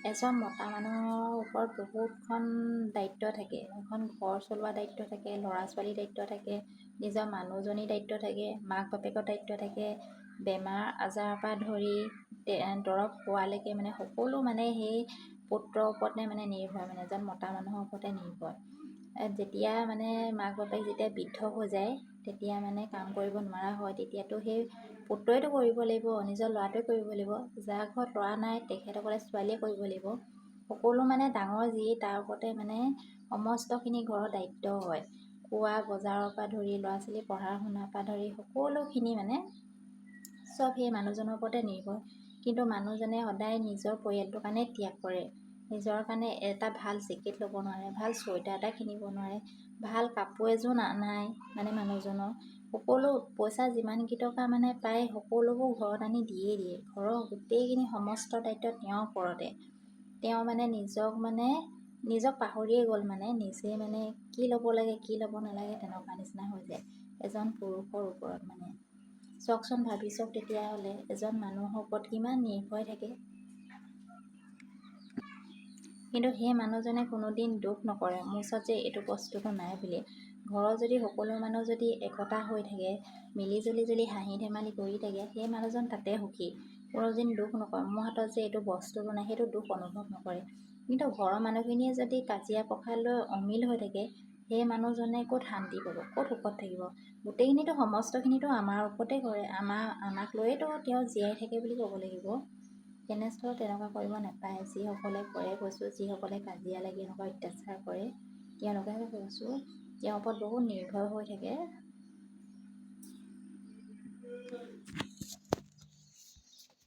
এজন মতা মানুহৰ ওপৰত বহুতখন দায়িত্ব থাকে। এখন ঘৰ চলোৱা দায়িত্ব থাকে, ল'ৰা ছোৱালীৰ দায়িত্ব থাকে, নিজৰ মানুহজনীৰ দায়িত্ব থাকে, মাক বাপেকৰ দায়িত্ব থাকে, বেমাৰ আজাৰৰ পৰা ধৰি দৰৱ খোৱালৈকে মানে সকলো মানে সেই পুত্ৰৰ ওপৰতে মানে নিৰ্ভৰ, মানে এজন মতা মানুহৰ ওপৰতে নিৰ্ভৰ। যেতিয়া মানে মাক বাপেক যেতিয়া বৃদ্ধ হৈ যায়, তেতিয়া মানে কাম কৰিব নোৱাৰা হয়, তেতিয়াতো সেই পুত্ৰইতো কৰিব লাগিব, নিজৰ ল'ৰাটোৱে কৰিব লাগিব। যাৰ ঘৰত ল'ৰা নাই, তেখেতসকলে ছোৱালীয়ে কৰিব লাগিব। সকলো মানে ডাঙৰ যি তাৰ ওপৰতে মানে সমস্তখিনি ঘৰৰ দায়িত্ব হয়। খোৱা বজাৰৰ পৰা ধৰি ল'ৰা ছোৱালী পঢ়া শুনাৰ পৰা ধৰি সকলোখিনি মানে চব সেই মানুহজনৰ ওপৰতে নিৰ্ভৰ। কিন্তু মানুহজনে সদায় নিজৰ পৰিয়ালটোৰ কাৰণে ত্যাগ কৰে। নিজৰ কাৰণে এটা ভাল জেকেট ল'ব নোৱাৰে, ভাল চুৱেটাৰ এটা কিনিব নোৱাৰে, ভাল কাপোৰ এযোৰ নাই মানে মানুহজনৰ। সকলো পইচা যিমানকেইটকা মানে পায়, সকলোবোৰ ঘৰত আনি দিয়েই দিয়ে। ঘৰৰ গোটেইখিনি সমস্ত দায়িত্ব তেওঁৰ ওপৰতে। তেওঁ মানে নিজক পাহৰিয়ে গ'ল, মানে নিজে মানে কি ল'ব লাগে, কি ল'ব নালাগে, তেনেকুৱা নিচিনা হৈ যায় এজন পুৰুষৰ ওপৰত। মানে চাওকচোন, ভাবি চাওক, তেতিয়াহ'লে এজন মানুহৰ ওপৰত কিমান নিৰ্ভৰ থাকে। কিন্তু সেই মানুহজনে কোনোদিন দুখ নকৰে, মোৰ ওচৰত যে এইটো বস্তুটো নাই বুলি। ঘৰৰ যদি সকলো মানুহ যদি একতা হৈ থাকে, মিলি জুলি যদি হাঁহি ধেমালি কৰি থাকে, সেই মানুহজন তাতে সুখী। কোনোদিন দুখ নকৰে, মোৰ হাতত যে এইটো বস্তুটো নাই, সেইটো দুখ অনুভৱ নকৰে। কিন্তু ঘৰৰ মানুহখিনিয়ে যদি কাজিয়া পখাল লৈ অমিল হৈ থাকে, সেই মানুহজনে ক'ত শান্তি পাব, ক'ত সুখত থাকিব? গোটেইখিনিতো সমস্তখিনিতো আমাৰ ওপৰতে কৰে, আমাক লৈয়েতো তেওঁ জীয়াই থাকে বুলি ক'ব লাগিব। তেনেস্থলত তেনেকুৱা কৰিব নাপায়। যিসকলে কৰে কৈছোঁ, যিসকলে কাজিয়া লাগি এনেকুৱা অত্যাচাৰ কৰে, তেওঁলোকেহে কৈছোঁ, তেওঁৰ ওপৰত বহুত নিৰ্ভৰ হৈ থাকে।